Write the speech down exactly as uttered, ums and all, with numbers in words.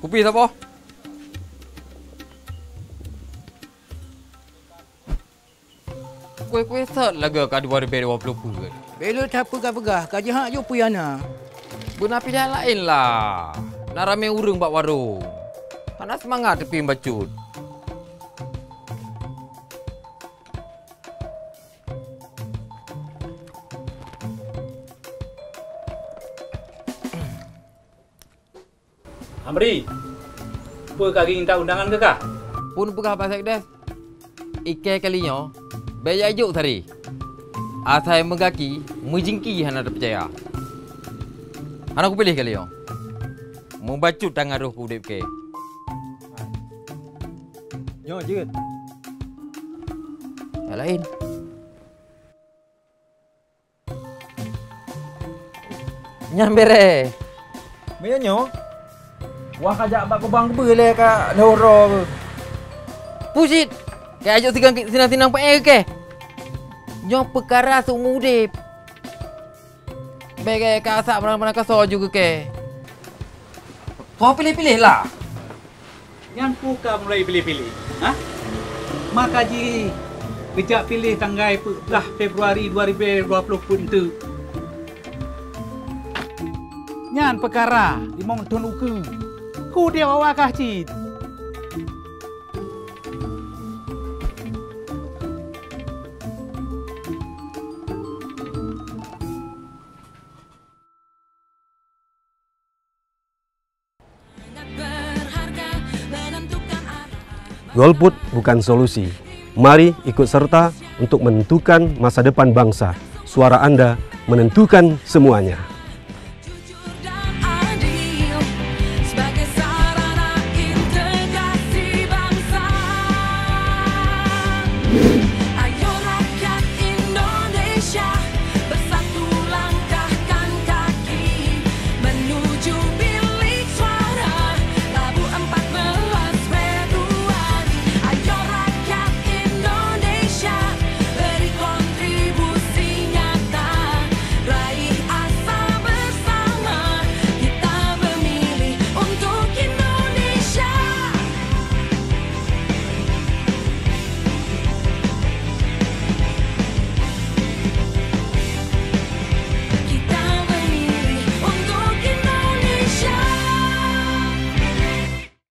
Kupi saboh. Kueh-kueh sot lagèe ka dua ribèe dua puluh peuet. Bèk lôn tapeugah-peugah, ka jeuet jok peue nyang na. Beuna pilihan laén lah. Na ramè ureueng bak warông. Hana seumangat teupiem bacut. Amri, peue ka geuintat undangan keu kah? Phon peugah bak sekdes, ikèe kali nyoe bèk jak jok sari. Asai meugaki, meujingki hana teupeucaya. Hana kupiléh kali nyoe. Meubacut tangaroh keu udép kèe. Nyoe jeuet. Nyang laén. Nyan bèrèh. Meunyoe nyoe, wah ka jak bak kubang keubeue lé ka lheueh uroe. Pusit! Kajok sinan-sinan peuék keu kèe. Nyoe peukara seumu udép. Bèk ka asak barang-barang kasoe ju keu kèe. Soe piléh-piléh lah! Nyan peue ka mulai piléh-piléh, ha? Maka jih geujak piléh tanggai peuet blah Februari dua ribèe dua ploh peuet enteuk. Nyan peukara limong thon ukeue. Kudéh awak kah cit. Golput bukan solusi. Mari ikut serta untuk menentukan masa depan bangsa. Suara Anda menentukan semuanya.